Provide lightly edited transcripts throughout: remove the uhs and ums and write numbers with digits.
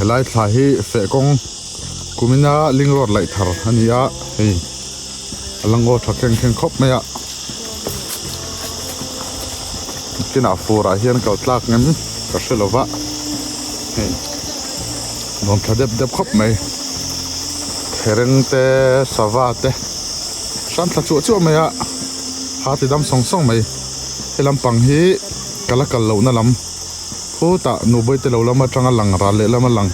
Helai thla hi feh kawng kumina ling road laih thar a ni a hei a la ngaw tha kheng kheng khawp mai a kinah fur ah hian kal tlak ngem ka hre lo va hei nuam tha dep dep khawp mai thereng te sava te hran thla chuah chuah mai a ha ti dam sawng sawng mai he lampang hi ka la kal lohna lam. Khutah Nubawite lo lam atanga lang ral leh lama lang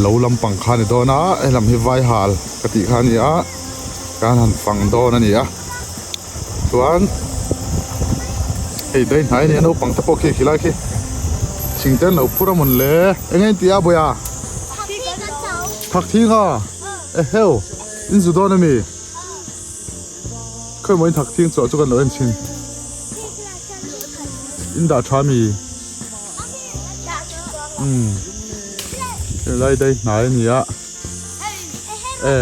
lo lampang kha a ni dawn a, helam hi Vaihal ka tih kha a ni a, kan han fang dawn a ni a, chuan hei daih hnai a ni a naupang te pawh khi khilai khi thing te an lo phur a mawn le eng nge in tih a Bawiha? Thakthing a eheu in zu dawn a mi? Khawimaw in thakthing chawh chu kan lo en thin. In dah tha mi? Umm helai dai hnai a ni a e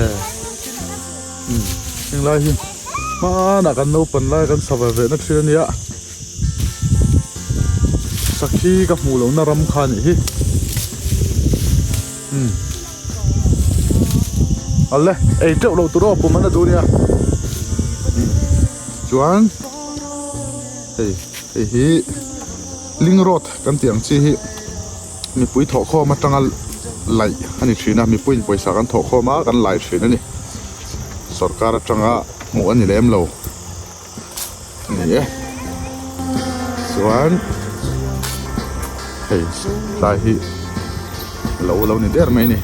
umm henglai hi hmanah kan naupan lai kan sa ve ve na thin a nia sakhi ka hmuh lohna ram kha a nih hi umm awle ei teuh loh tur aw pum an la duh a nia umm chuan. Hei hei hi ling road kan tih ang chi hi mipui thawh khawm atanga laih a ni thin a mipuiin pawisa kan thawh khawm a kan lai thin a ni sawrkar atanga hmuh a ni lem lo a ni e chuan hei tlai hi lo lo ni der mai a ni.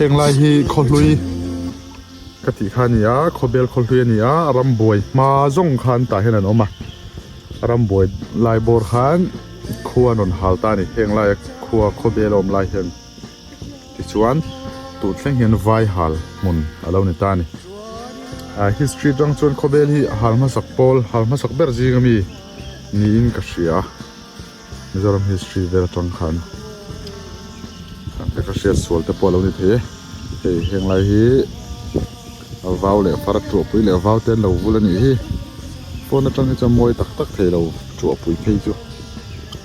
Heng lai hi khawhlui ka tih kha a ni a khawbel khawhlui a ni a rambuai hma zawng khan tah hian an awm a rambuai lai bawr khan. Khua an rawn hal ta a ni. Heng laia khua khawvel a awm lai hian tichuan tun thleng hian vai hal hmun a lo ni ta a ni. Ah history atang chuan khawvel hi hal hmasak pawl hal hmasak ber zing ami niin ka hria a Mizoram history vel atang khan ka hriat sual te pawh a lo ni thei e. Hei heng lai hi a vau leh far tuahpui leh vau te an lo vul a nih hi phone atang hi chuan mawi tak tak thei lo tuahpui phei chu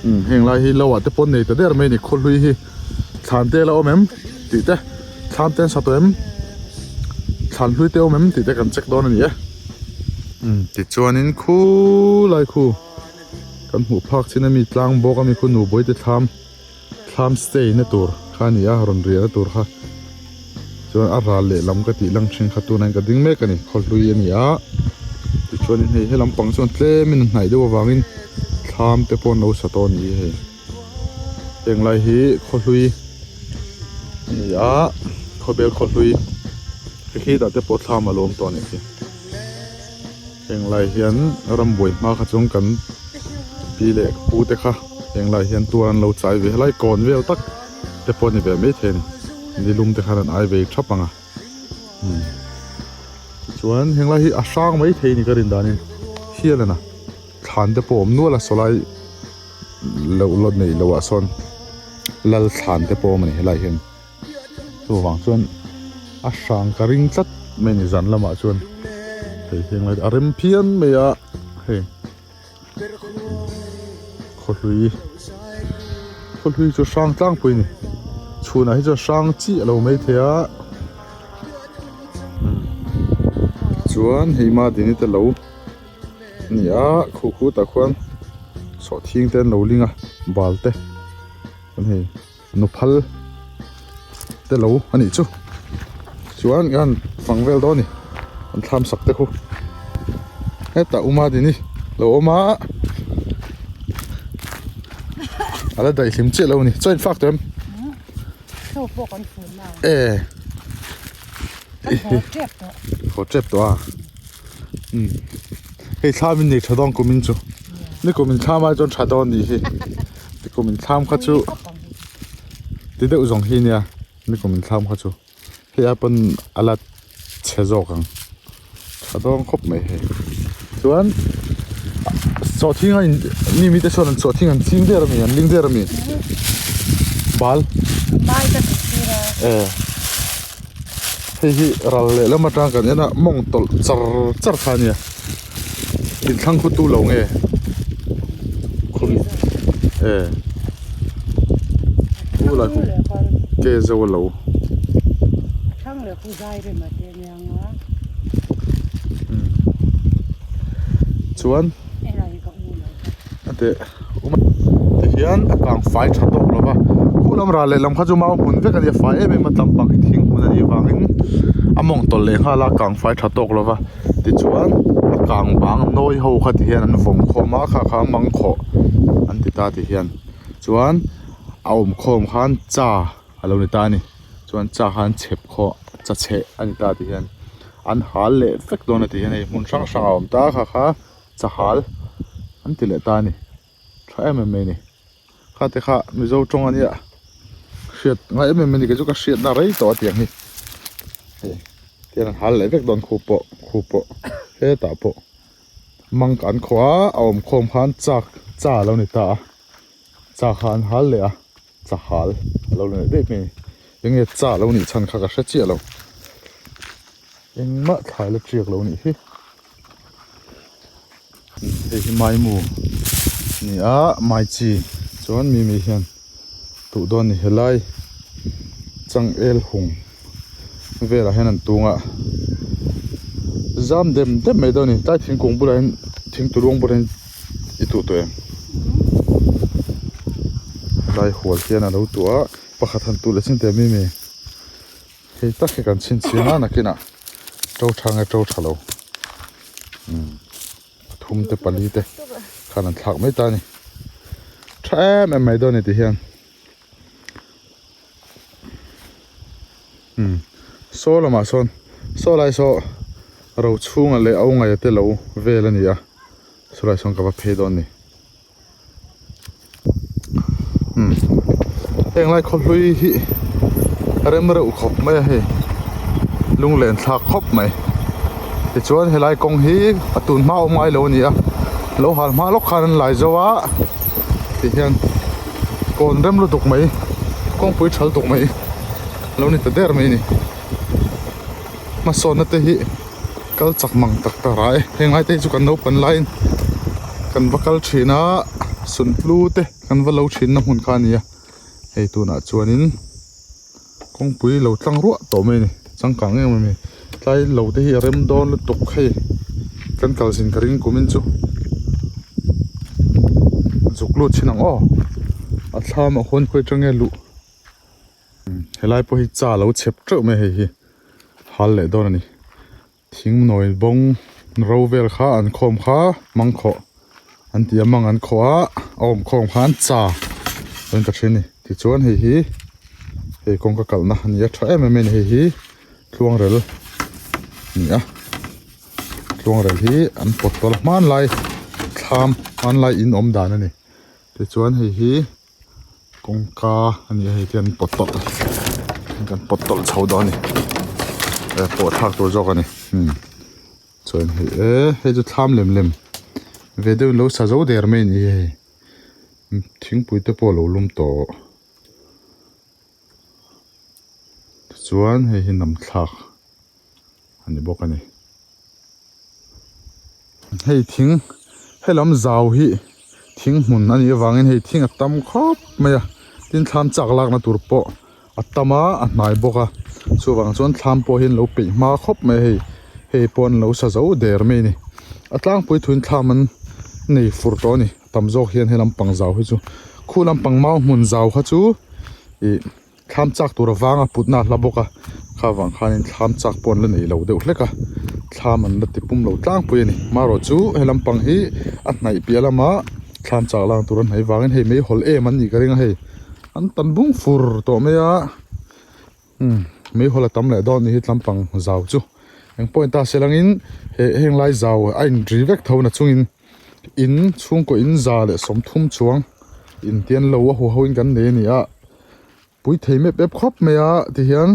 umm heng lai hi lo ah te pawh an nei ta der mai a ni khawhlui hi thlan te la awm em tih te thlam te an sa tawh em thlan hlui te awm em tih te kan check dawn a ni e umm tichuanin khulai khu kan hmuh phak chin ami tlang bawk ami khu nubawi te thlam. Thlam stay na tur kha a ni a, rawn riahna tur kha chuan a ral lehlam ka tih lang thin kha tunah hian ka ding mek a ni, khawhlui a ni a tichuanin hei helam pang chuan tlemin a hnaih deuh avangin thlam te pawh an lo sa tawh a ni hi hei heng lai hi khawhlui a ni a khawbel khawhlui hei khi tah te pawh thlam a lo awm tawh a nih khi. Heng lai hian rambuai hma kha chuan kan pi leh pu te kha heng lai hian tuar an lo chai ve helai kawn vel tak te pawh a ni ve maithei a ni nilum te khan an ai ve thap ang a umm tichuan heng lai hi a hrang maithei a ni ka rin danin hial a na thlan te pawh a awm nual a sawlai loh la neih loh ah sawn lal thlan te pawh a awm a ni helai hian. Chuvang chuan a hrang ka ring tlat mai a ni zan lamah chuan hei heng lai a rem phian mai a hei khawhlui khawhlui chu hrang tlangpui a ni chhunah hi chuan hrang chiah a lo mai thei a chuan hei madini te lo a ni a khuh khutah khuan sawhthing te an lo ling a bal te chuan hei. Nu phal te lo a nih chu chuan kan fang vel dawn a ni an thlam sak te khu hetah uma dini lo awm a a la daih hlim chiah lo a ni chaw in fak tawh em e haw tep tawh a umm hei thlam in nei tha dawn kum in chu ni kum in thlam ai chuan tha dawn a nih hi. Nikum in thlam kha chu ti deuh zawng hi nia nikum in thlam kha chu hei ai pawn a la chhe zawk ang tha dawn khawp mai hei chuan. Sawhthing a in mi mite chuan an sawhthing an ching der ami an ling der ami bal Mai ka ti tir a. Eh hei hi ral leh lam atang kan en a mawng tawlh char char kha ania inthlang khutu lo nge khum eh u lai khu ke zo lo. Thlang leh khu zai rem a te nia nga. Chuan a teh tihian a kang fai tha tawk lo va khu lam ral leh lam kha chu mau hmun vek a nia fai em em a tlampang hi thing hmun a nih vangin a mawng tawlh leh nghal a kang fai tha tawk lo va tichuan a kang bang nawi ho kha tihian an vawm khawm a kha kha mangkhawh an ti ta tihian chuan a awm khawm khan cha. A lo ni ta a ni chuan cha khan chhep khawh cha chheh a ni ta tih hian an hal leh vek dawn a tih hian hei hmun hrang hrang a awm ta kha kha cha hal an ti leh ta a ni tha em em mai a ni kha te kha mizo tawng a nia hriat ngai em em a ni kei chu ka hriatna rei tawh a tiang hi hei tihian an hal leh vek dawn khu pawh khu pawh hetah pawh mang an khawh a a awm khawm khan chak cha a lo ni ta a cha kha an hal leh a. Chahal a lo la neih daih mai a ni. Enge cha lo nih chhan kha ka hre chiah lo. Engmah thlai la tiak lo nih hi. Hei hi maimu a ni a, mai chi chuan mimi hian duh dawn a ni helai changel hung velah hian an tung a. Zam dem dem mai dawn a ni. Tlai thingkung bulah hian thingtuluang bulah hian i tuh tawh em helai hual hian a lo tuah a pakhat han tuh leh chin teh mi mi hei tak hi kan chhinchhiah a nakinah to tha nge to tha lo umm pathum te pali te khan an thlak mai ta a ni tha em em mai dawn a ni ti hian umm saw lamah sawn saw lai saw ro chhunga leh a ungaia te lo vel a ni a. Chulai sawn ka va phei dawn a ni umm heng lai khaw hlui hi rem reuh khawp mai a hei lunglen thlak khawp mai tichuan helai kawng hi a tun hma awm ngai lo a ni a lo hal hma lawk khan an lai zo a tihian kawn rem lutuk mai kawngpui tha lutuk mai lo ni ta der mai a ni hmasawnna te hi. Kal chak mang tak tak rah e heng lai te hi chu kan naupan laiin kan va kal thin a sunhlu te kan va lo thin na hmun kha a ni a hei tunah chuanin kawngpui lo tlang ruah tawh mai a ni changkang em em a ni tlai lo te hi a rem dawn lutuk hei kan kal zin ka ring kum in chu zuk lut thin ang aw a thlam ah khuan khawi atang nge luh. Helai pawh hi cha lo chep teuh mai hei hi hal leh dawn a ni thing nawi bawng ro vel kha an khawm kha mangkhawh an ti a mang an khawh a a awm khawm khan cha an ta thin a ni tichuan hei hi hei kawngka kalhna a ni a tha em em mai a ni hei hi tluangrel a ni a tluangrel hi an pawt tawl a hmanlai thlam hmanlai in awm dan a ni tichuan hei hi. Kawngka a ni a hei te an pawt tawlh kan pawt tawlh chho dawn a ni eh pawh thlak tur zawk a ni umm chuan hei eh hei chu thlam lem lem ve deuh in lo sa zo der mai a ni hei thingpui te pawh a lo lum tawh tichuan hei hi nam thlak a ni bawk a ni. Hei thing helam zau hi thing hmun a nih avangin hei thing a tam khawp mai a tin thlam chak lakna tur pawh a tam a a hnai bawk a chuvang chuan thlam pawh hi an lo peih hma khawp mai a hei hei pawh an lo sa zo der mai a ni a tlangpui thuin thlam an nei fur tawh a ni a tam zawk hian helam pang zau hi chu khu lampang mau hmun zau kha chu ih. Thlam chak tur avang a putna a hla bawk a, kha vang khanin thlam chak pawh an la nei lo deuh hlek a, thlam an la ti pum lo tlangpui a ni. Marawh chu he lampang hi a hnaih piah lama thlam chak lang tur an hnaih vangin hei meihawl em an nih ka ring a hei an tam bung fur tawh mai a, umm meihawl a tam leh dawn a nih hi tlampang zau chu. Eng pawhin ta se langin he heng lai zau a inri vek tho na chungin in chhungkaw in 130 chuang intian lo a huho in kan nei a ni a. Pui thei mep mep khawp mai a tihian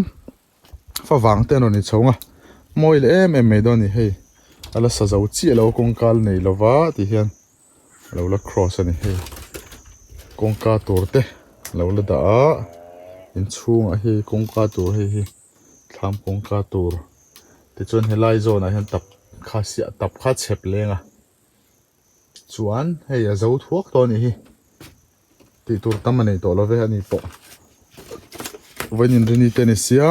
favang te an rawn inchhawng a mawi leh em em mai dawn a ni hei a la sa zo chiah lo a kawngka la nei lova tihian. A lo la cross a ni hei kawngka tur te a lo la dah a inchhungah hei kawngka tur hei hi thlam kawngka tur tichuan helai zawnah hian tap kha siah tap kha chhep leng a chuan hei a zo thuak tawh a nih hi tih tur tam a nei tawh lo ve a ni pawh vawiin inrini te a ni sia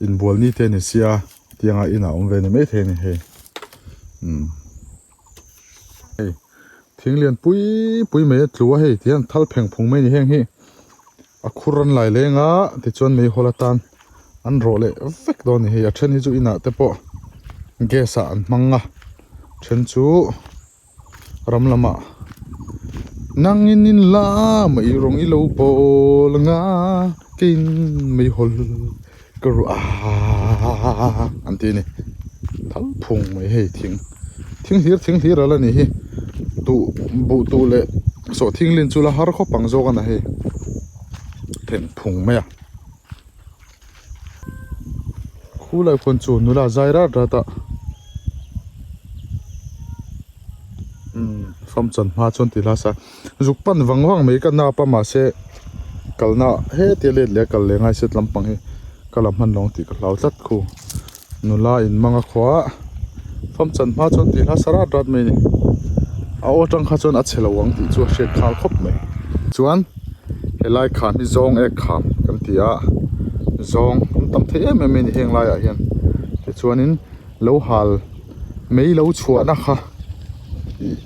inbual ni te a ni sia tianga inah awm ve ni maithei a ni hei umm hei thing lian pui pui mai a tlu a hei tihian thal pheng phung mai a ni heng hi a khur an lai leng a tichuan meihawl atan an rawh leh vek dawn a ni hei a then hi chu inah te pawh gas ah an hmang a then chu ram lamah nangin in la mai rawng i lo bawl anga keiin meihawl ka ruah a an ti a ni thal phung mai hei thing thing hlir thing hlir ala ni hi tuh buh tuh leh sawhthing lin chu la har khawp ang zawk a na hei theng phung mai a khulai khuan chu nula zai rat rat a umm fam chan hma chuan ti hla sa zuk pan vang vang mai ka nap a mahse kalna hetia let leh a kal leh ngai set lampang hi ka la hman lo ang tih ka hlau tlat khu nula in mang a khua fam chan hma chuan ti hla sa rat rat mai a ni a aw atang kha chuan a chhe lo ang tih chu a hriat nghal khawp mai chuan helai kham hi zawng ek kham kan ti a zawng an tam thei em em mai a ni heng laiah hian tichuanin lo hal mei lo chhuahna kha ih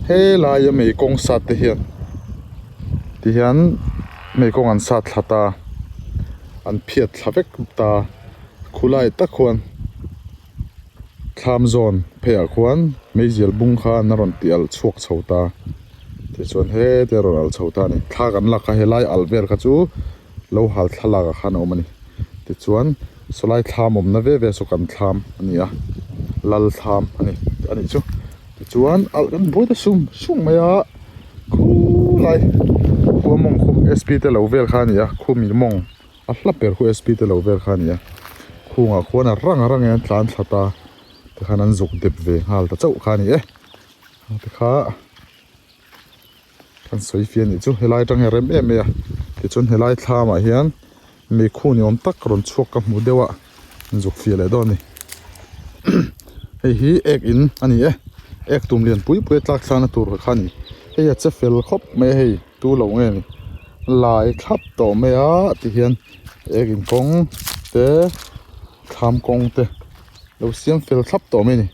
helaia mei kawng sat te hian tihian mei kawng an sat thla ta an phiat thla vek ta khulai tak khuan thlam zawn pheiah khuan meizial bung kha an rawn tih alh chhuak chho ta tichuan heti a rawn alh chho ta a ni thla kan lak kha helai alh vel kha chu lo hal thlalak ah khan a awm a ni tichuan sawlai thlam awmna ve ve saw kan thlam a ni a lal thlam a ni a nih chu tichuan alh kan buai ta sum sum mai a khulai khua mawng khu sp te lo vel kha a ni a khumi mawng a hla ber khu sp te lo vel kha a ni a khungah khuan a rang a rang in an tlan thla ta tikhan an zuk dep ve nghal ta chauh kha a ni e tikha. Kan sawi fiah anih chu helai atang hian a rem em mai a tichuan helai thlamah hian meikhu ni awm tak rawn chhuak ka hmu deuh a zuk fiah leh dawn a ni hei hi ek in a ni e ek tum lian pui pui a tlak thlakna tur kha a ni hei a che fel khawp mai a hei tu lo nge ni lai thlap tawh mai a tihian ek in kawng te thlam kawng te lo siam fel thlap tawh mai a ni.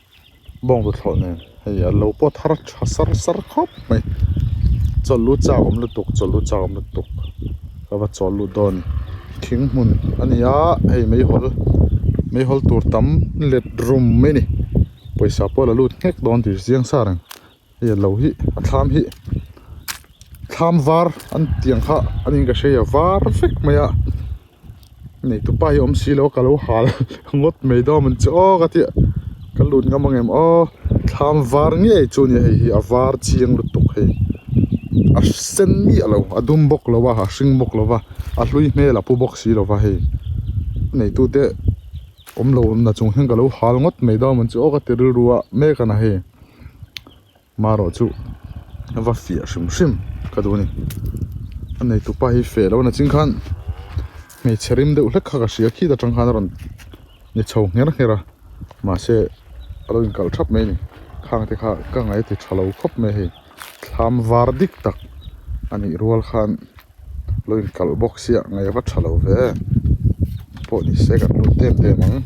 Bawng tuthlawh nen hei a lo pawt har tha sar sar khawp mai chawlh lut chak awm lutuk chawlh lut chak awm lutuk ka va chawl lut dawn a ni thing hmun a ni a hei meihawl meihawl tur tam let rum mai a ni pawisa pawh la lut nghek dawn tih chiang sa reng hei a lo hi a thlam hi thlam var an tih ang kha a niin ka hria a var vek mai a. Nei tupa hi awm si lo ka lo hal ngawt mai dawn ang che aw ka tia ka lut ngam ang em aw thlam var ngei chu a ni hei hi a var chiang lutuk hei a sen miah lo a dum bawk lo a a hring bawk lo va a hlui hmel a pu bawk si lo va hei neitu te awm lo na chung hian ka lo hal ngawt mai dawn ang che aw ka ti rilru a mek a na hei. Marawh chu a va fiah hrim hrim ka duh a ni a neitu pa hi feh lo na ching khan hmeichhe rim deuh hlek kha ka hria khit atang khan a rawn ni chho ngher ngher a mahse a lo inkalh thap mai a ni khang te kha ka ngaih a ti tha lo khawp mai a hei thlam var dik tak a nih rual khan lo inkalh bawk sia ngaih a va tha lo ve pawh ni se kan lut em em ang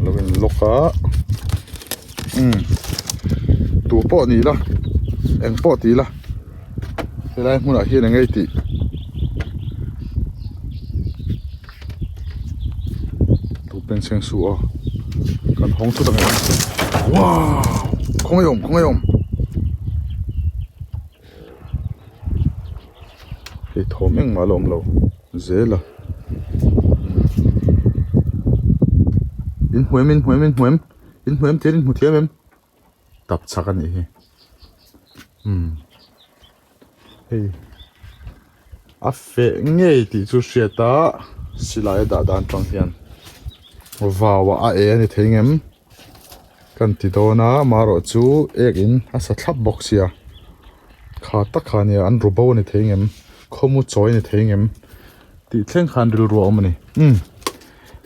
lo in lock a umm tu pawh ni la eng pawh ti la helai hmunah hian eng nge tih tu pen seng suh aw kan hawng thut ang em wow khawngaih awm khawngaih awm. Hei thawm engmah la awm lo zel a in hmu em in hmu em in hmu em in hmu em thil in hmu thiam em tap chak a nih hi umm hei a feh ngei tih chu hriat a silai a dah dan tang hian vau ah a e a ni thei ngem. Kan ti dawn a amaherawh chu ek in a sa thlap bawk sia kha tak kha nia an ru bo a ni thei ngem khawmu chawi a ni thei ngem tih thleng khan rilru a awm a ni umm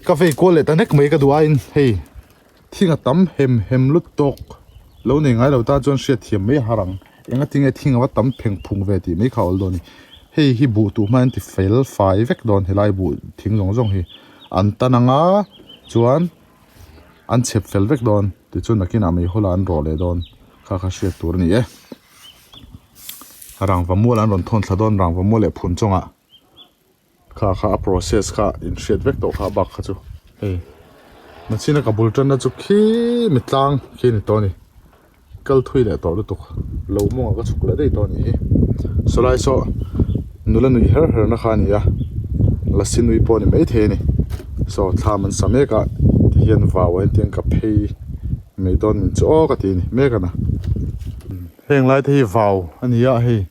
ka vei kual leh ta nek mai ka duh aiin hei thing a tam hem hem lut tawk lo nei ngai lo tan chuan hriat thiam mai a har ang enga tinge thing a va tam pheng phung ve tih mai kha a awl dawn a ni hei hi buh tuh hma in ti fel fai vek dawn helai buh thing zawng zawng hi an tan anga chuan. An chhep fel vek dawn tichuan nakinah meihawl ah an rawh leh dawn kha kha hriat tur a ni e. Rangva mual an rawn thawn thla dawn rangva mual leh phun chungah kha kha a process kha in hriat vek tawh kha bak kha chu hei nachina ka bul tanna chu khi mi tlang khi a ni tawh a ni kal thui leh tawh lutuk lo mawngah ka chhuk leh daih tawh a nih hi sawlai saw nula nuih her her na kha a ni a lasi nui pawh a ni maithei a ni saw thlam an sa mek a tihian vau ah hian tiang ka phei mai dawn min chu aw ka ti a ni mek a na heng lai te hi vau a ni a hei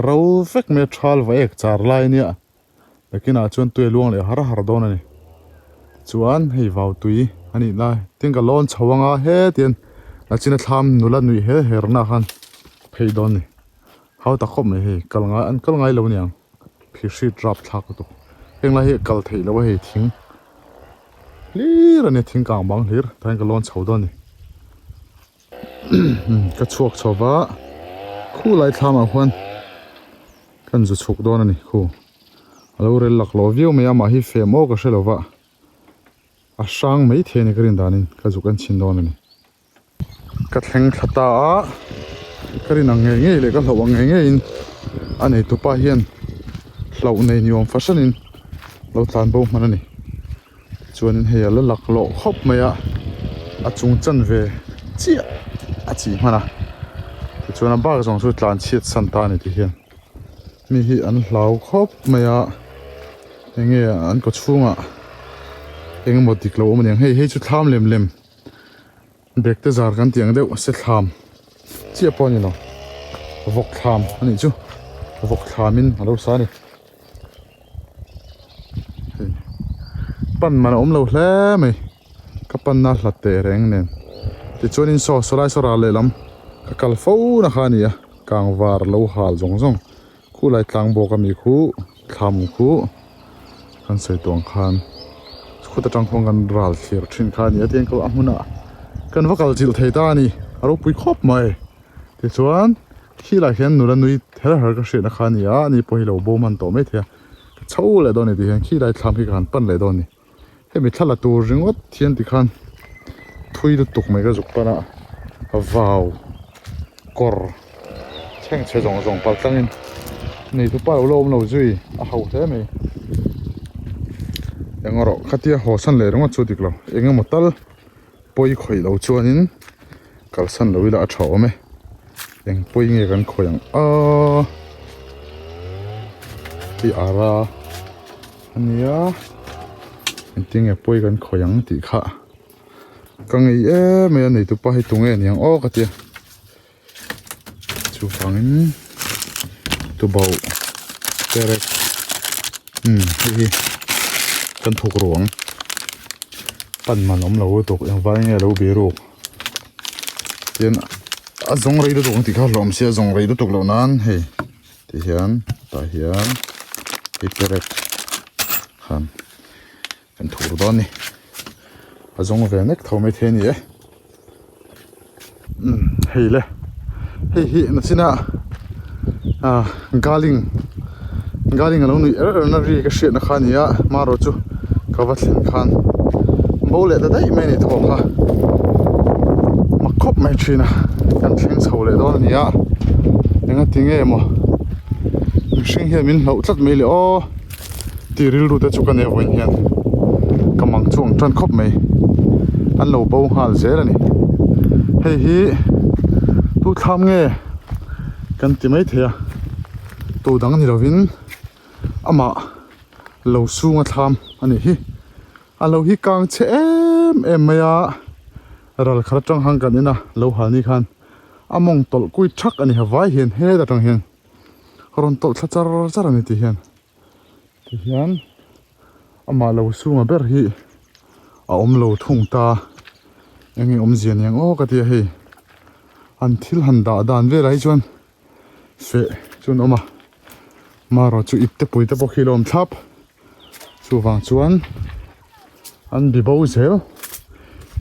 ro vek mai a thal va ek char lai a nia. Nakinah chuan tui a luang leh har har dawn a ni. Tichuan hei vau tui a nih lai tin ka lawn chho anga hetian nachina thlam nula nuih her her na khan phei dawn a ni. Hau ta khawp mai hei kal ngai an kal ngai lo aniang phihrit rap thlak lutuk. Heng lai hi a kal theih loh a hei thing hlir a nia thing kang bang hlir tah hian ka lawn chho dawn a ni. Ka chhuak chho va khulai thlam ah khuan. Kan zu chhuk dawn a ni khu. A lo rel laklawh viau mai a, amah hi fem aw ka hre lo va. A hrang mai thei a ni ka rin danin ka zuk en chhin dawn a ni. Ka thleng thla ta a, ka rin ang ngei ngei leh ka hlauh ang ngei ngeiin a neitupa hian hlauh nei ni awm fahranin lo tlan bo hman a ni. Chuanin hei a la laklawh khawp mai a, a chung chan ve chiah a chih hman a, tichuan a bak zawng chu tlan chhiat san ta a ni ti hian mi hi an hlau khawp mai a, enge an kaw chhungah eng emaw dik lo awm a niang hei hei chu thlam lem lem bag te zar kan tih ang deuh se thlam chiah pawh a ni lo vawk thlam a nih chu vawk thlam in a lo sa a ni. Pan man a awm lo hle mai ka panna hlat teh reng nen tichuanin saw sawlai saw ral lehlam ka kal fo na kha a ni a kang var lo hal zawng zawng khulai tlang bawk ami khu thlam khu kan sawi tawh ang khan khuta tang khuan kan ral thlir thin kha a ni a tiang a hmunah kan va kal chilh thei ta a ni a ropui khawp mai tichuan. Khi lah hian nula nui her her ka hriatna kha a ni a, ani pawh hi lo bo hman tawh maithei a, ka chho leh dawn a ni tih hian khi lai thlam hi ka han pan leh dawn a ni. Hemi thla la tur ringawt hian tikhan thui lutuk mai ka zuk pan a, vau kawr chheng chhe zawng zawng pal tlangin neitu pa lo la awm lo zui a ho hle mai. Eng erawh khatia haw san leh ringawt chu dik lo, eng emaw tal pawi khawih lo chuanin kalsan lo ila a tha awm e eng pawi nge kan khawih ang a hi ara ania engtin nge pawi kan khawih ang tih kha ka ngei em mai a neitu pa hi tunge aniang aw ka tia chuvangin tubauh perek umm hei hi kan thawk ruang pan man awm lo lutuk engvai nge a lo biruk tian a zawng rei lutuk ang tih kha hlawm sia a zawng rei lutuk loh nan hei ti hian tah hian hei perek khan kan thur dawn a ni a zawng ve nek tho maithei a ni e. Umm hei le hei hi nachina ah galing galing alo nuih er er na ri ka hriatna kha a ni a hmarawh chu ka va thlen khan bo leh ta daih mai a ni thaw kha mak khawp mai thin a kan thleng chho leh dawn a ni a engati nge maw mihring hian min hlauh tlat mai le aw. Tih rilru te chu ka nei vawiin hian ka mang chu ang tan khawp mai an lo bo nghal zel a ni hei hi tu thlam nge kan ti mai thei a tu dang ni lovin amah lo sung a thlam a nih hi a lo hi kang chhe em em mai a ral khat atang han kan en a lo hal ni khan a mawng tawlh kui thak a ni ha vai hian het atang hian. Rawn tawlh thla char char a ni ti hian ti hian amah lo sunga ber hi a awm lo thung ta. Enge awmzia ni ang aw ka ti a hei an thil han dah dan velah hi chuan feh chu an awm a marawh chu ip te pui te pawh khi a lo awm thlap chuvang chuan an bi bo zel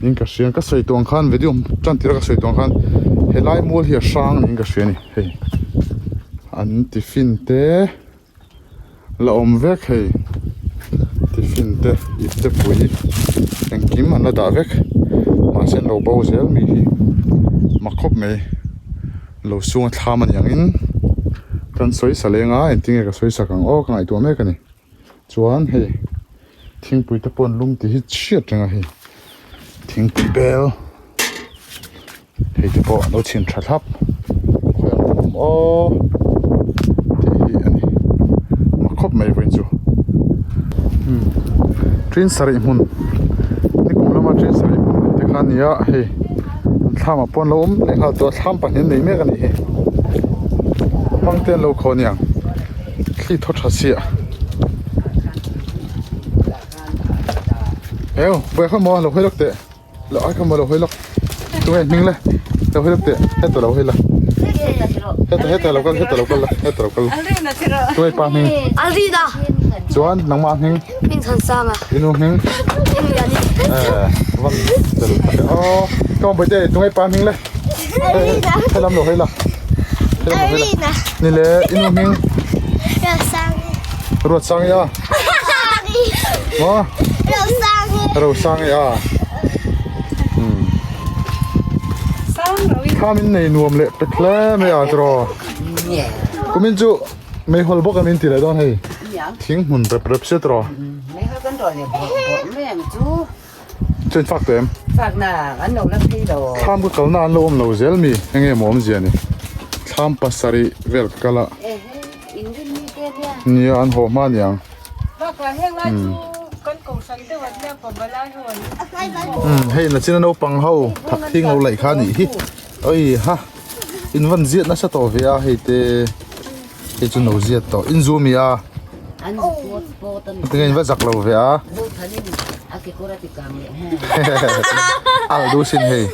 niin ka hria ka sawi tawh ang khan video tan tir a ka sawi tawh ang khan helai mual hi a hrang niin ka hria a ni hei an tiffin te. La awm vek hei tiffin te ip te pui engkim an la dah vek mahse an lo bo zel mi hi mak khawp mai lo sung a thlam a ni angin kan sawi sa leng a engtin nge ka sawi sak ang aw ka ngaihtuah mek a ni chuan hei thingpui te pawh an lum tih hi chhiat reng a hei thingpui bel. Hei te pawh an lo chhin tha thlap khawi ang awm aw tih hi a ni mak khawp mai vawiin chu umm train sarih hmun nikum lama train sarih hmun te kha a ni a hei an thlamah pawh an lo awm leh nghal tawh a thlam pahnih an nei mek a nih hi hmang te an lo khaw aniang thli thaw tha chiah eu buai kha maw lo hawi lawk teh. Lo ai kha maw lo hawi lawk tunge hming le lo hawi lawk teh heta lo hawi la heta heta lo kal heta lo kal la heta lo kal la tunge pa hming Alrina chuan nangmah hming Hming Thansanga inu hming Hming eh van tel oh come on boite tunge pa hming le Alrina helam lo hawi la helam lo hawi la ni le inu hming Rosangi Ruatsangi a maw Rosangi a Kham in nei nuam leh pe hle mai a tiraw kumin chu meihawl bawk an inti leh dawn hei thing hmun rep rep sia tiraw chuan fak tawh em thlam ka kalna an lo awm lo zel mi enge maw awmzia ni thlam pasarih vel ka kal a. Nia an haw hma aniang. Umm hei nachina naupang ho thak thing lo laih kha anih hi oi ha in van ziat nasa tawh ve a hei te hei chu no ziat tawh in zu mi a tinge in va zak lo ve a al du sin hei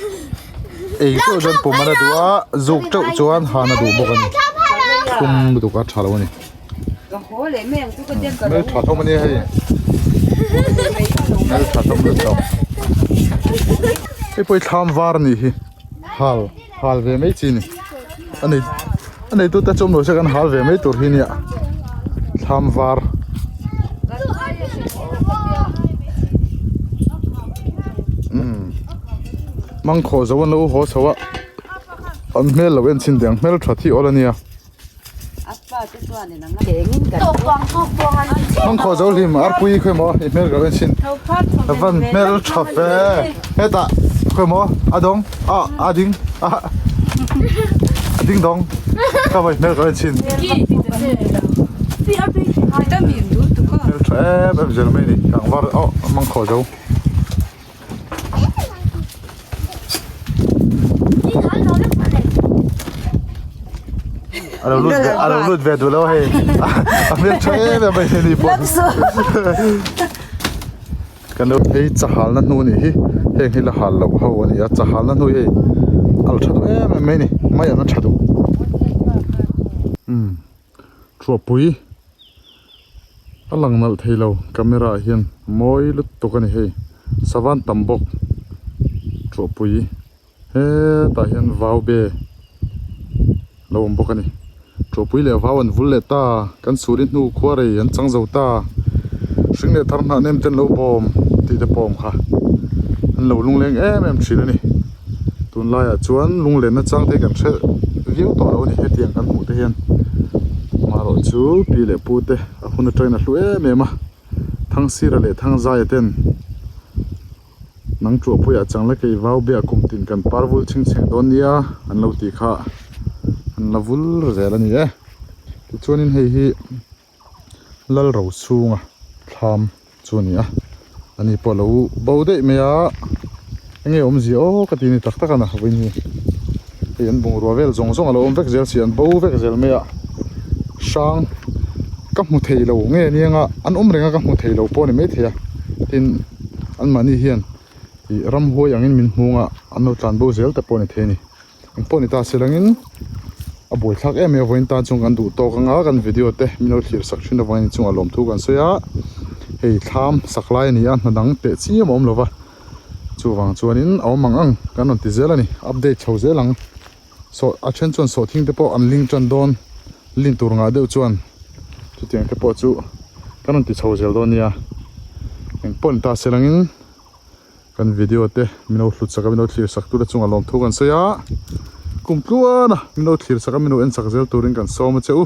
ei teuh chuan pum a na duh a zuk teuh chuan han a duh bawk a ni thum lutuk a tha lo a ni hmel tha hlawm a nia hei hmel tha hlawm lutuk hei pawh hi thlam var a nih hi hal hal ve mai chi a ni a nei a neitu te chu awm lo se kan hal ve mai tur hi nia thlam var. Mangkhawh zo an lo haw chho a an hmel lo en chhin deng hmel that hi awl a nia. Mangkhawh zo hlim arpui khawi maw i hmel ka lo en chhin a van hmel tha ve hetah khawi maw a dawng ah a ding ah a ding dawng ka vawi hmel ka lo en chhin hmel tha em em zel mai a ni tlangval oh mangkhawh zo. A lo lut ve a lo lut ve duh lo hei a hmel tha em em mai ni pawh kan lo hei chahal na hnu anih hi heng hi la hal loh ho a ni a chahal na hnu hi hei a lo tha duh em em mai a ni mai an a tha duh umm thuahpui A lang nalh thei lo camera ah hian mawi lutuk a ni hei savan tam bawk thuahpui hetah hian vau be lo awm bawk a ni thuahpui leh vau an vul leh ta kan suri hnu khua rei an chang zo ta hring leh thar hnah nem te an lo bawm tih te pawh awm kha an lo lungleng em em thin a ni tunlaiah chuan lunglenna chang te hi kan hre viau tawh lo a ni hetiang kan hmuh te hian. Marawh chu pi leh pu te a hun atangin a hlu em em a, Thangsira leh Thangzaia ten nang Tuahpuiah chang la kei vau biak kum tin kan par vul chhing chheng dawn nia an lo tih kha an la vul zel a ni e. Tichuanin hei hi Lal Rochhunga thlam chu a ni a, ani pawh a lo bo daih mai a, enge awmzia aw ka ti ni tak tak a na vawiin hi hei an bungrua vel zawng zawng a lo awm vek zel si an bo vek zel mai a hrang ka hmu thei lo nge aniang a an awm reng a ka hmu thei lo pawh a ni maithei a tin anmahni hian. Ih ramhuai angin min hmung a an lo tlan bo zel te pawh a ni thei a ni. Eng pawh ni ta se langin a buaithlak em em a vawiin tan chuan kan duh tawk anga kan video te min lo thlir sak thin avangin inchungah lawmthu kan sawi a. Hei thlam sak lai a ni a hna dang teh chiam a awm lo va chuvang chuanin a awm ang ang kan rawn ti zel a ni update chho zel ang. Sawh a then chuan sawhthing te pawh an ling tan dawn lin tur ngah deuh chuan chutiang te pawh chu kan rawn ti chho zel dawn nia eng pawh ni ta se langin kan video te min lo hlut sak a min lo thlir sak tur te chungah lawmthu kan sawi a kum tluan a min lo thlir sak a min lo en sak zel turin kan sawm a che u.